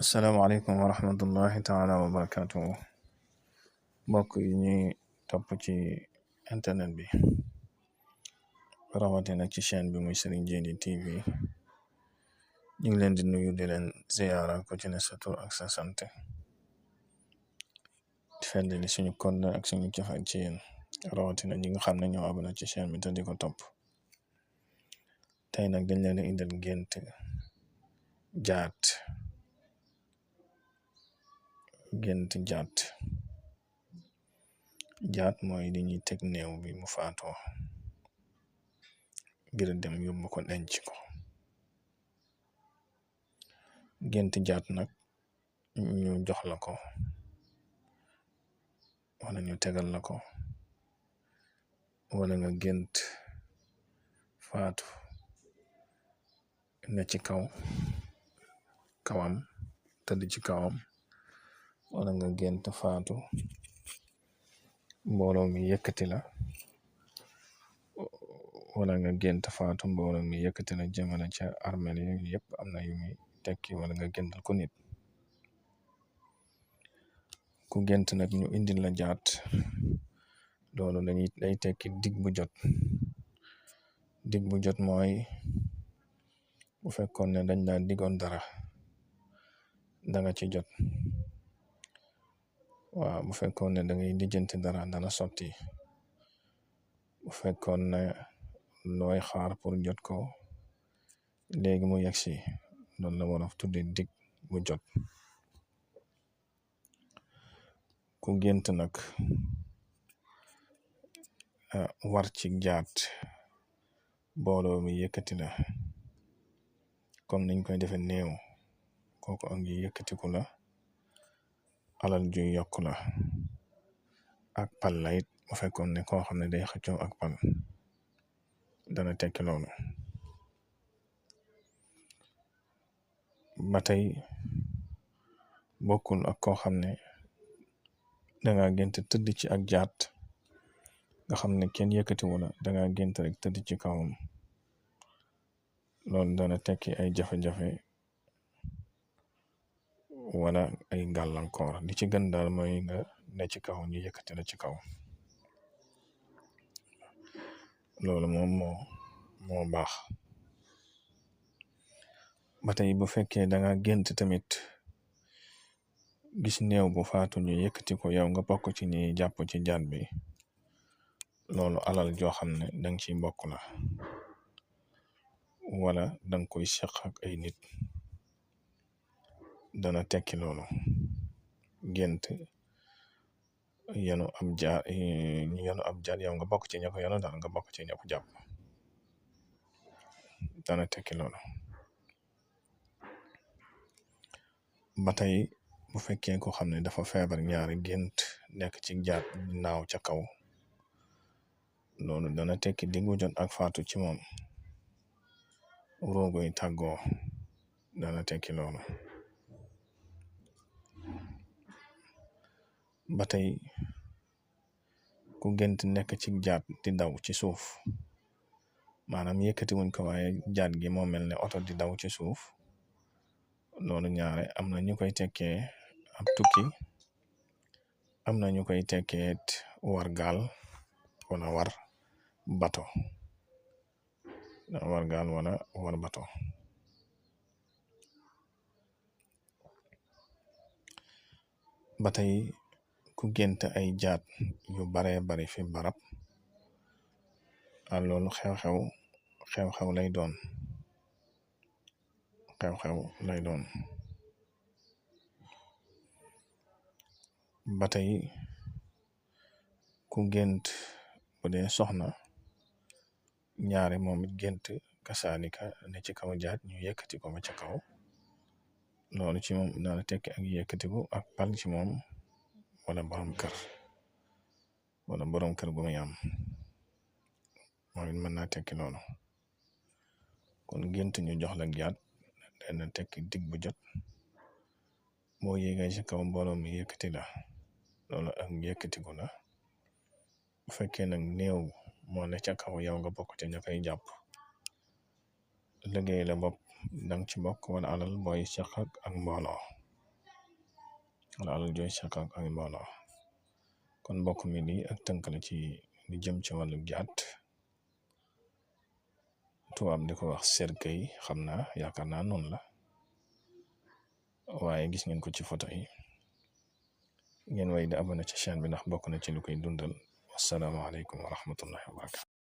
asalaamaaleykum wa rahmatullahi taala wa barakatuhu mbokk yi ñuy topp ci internet bi rawatina ci chaîne bi muy Serigne Djily TV ñu ngi leen di nuyu di leen ziyaara ko ci ne sa tur ak sa sant fedd li suñu konn ak suñu cofeel ci yéen rawatina ñi nga xam ne ñoo abonné ci chaîne bi te di ko topp tey nag dañ leen indil gént jaat mooy li ñuy teg néew bi mu faatoo ngir dem yóbbu ko denc ko. Gént jaat nag ñu jox la ko wala ñu tegal la ko wala nga gént faatu ne ci kawam tëdd ci kawam wala nga gént faatu mbooloo mi yëkkati la wala nga gént faatu mbooloo mi yëkkati la jëmale ca armeel yi yëpp am na yu muy tekki wala nga géntal ko nit ku gént nag ñu indil la jaat loolu day tekki dig bu jot mooy bu fekkoon ne dañ laa digoon dara danga ci jot. Waaw bu fekkoon ne da ngay lijjanti dara dana sotti bu fekkoon ne looy xaar pour jot ko léegi mu yegsi loolu la wolof tudde dig bu jot. ku gént nag war ci jaat booloo mi yëkkati la comme niñ koy defe néew kooku ak ngi yëkkatiku la alal ju yokk la ak pal la it bu fekkoon ne koo xam ne day xëccoo ak pal dana tekki loolu. ba tey bokkul ak koo xam ne danga gént tëdd ci ak jaat nga xam ne kenn yëkkatiwu la danga gént rek tëdd ci kawam loolu dana tekki ay jafe-jafe wala ay gàllankoor li ci gën daal mooy nga ne ci kaw ñu yëkkati la ci kaw loolu moom moo baax. ba tey bu fekkee danga gént tamit gis néew bu faatu ñu yëkkati ko yow nga bokk ci ñi jàpp ci jaat bi loolu alal joo xam ne danga ciy bokk la wala danga koy seq ak ay nit dana tekki loolu. Gént yenu ab jaat yow nga bokk ci ña ko yenu daal nga bokk ci ña ko jàpp dana tekki loolu. ba tey bu fekkee ko xam ne dafa feebar ñaari gént nekk ci jaat naaw ca kaw loolu dana tekki diggu jot ak faatu ci moom roogoy tàggoo dana tekki loolu. ba tey ku gént nekk ci jaat di daw ci suuf maanaam yëkkati wuñ ko waaye jaat gi moo mel ne oto di daw ci suuf loolu ñaare am na ñu koy tekkee ab tukki am na ñu koy tekkee war gaal wala war bato ba tey ku gént ay jaat yu baree bari fi barab loolu xew-xew lay doon ba tey ku gént bu dee soxna ñaare moom it gént kasaalika ne ci kaw jaat ñu yëkkati ko ba ca kaw loolu ci moom dana tekki ak yëkkatiku ak pal ci moom wala borom kër gu muy am mooy mën naa tekki loolu. kon gént ñu jox la jaat dana tekki dig bu jot boo yéegee ci kaw mbooloo mi yëkkati la loolu ak yëkkatiku la. bu fekkee nag néew moo ne ca kaw yow nga bokk ci ña koy jàpp liggéey la bopp dang ci bokk wala alal booy seq ak mbooloo wala alal jooy sàkk ak mbooloo. kon mbokk mi lii ak tënk la ci li jëm ci wàllu jaat. tubaab di ko wax cercueil xam naa yaakaar naa noonu la, waaye gis ngeen ko ci photo yi. ngeen way di abonné ci chaîne bi ndax bokk na ci lu koy dundal. wassalaamu aleykum wa rahmatullahi wa barakatu.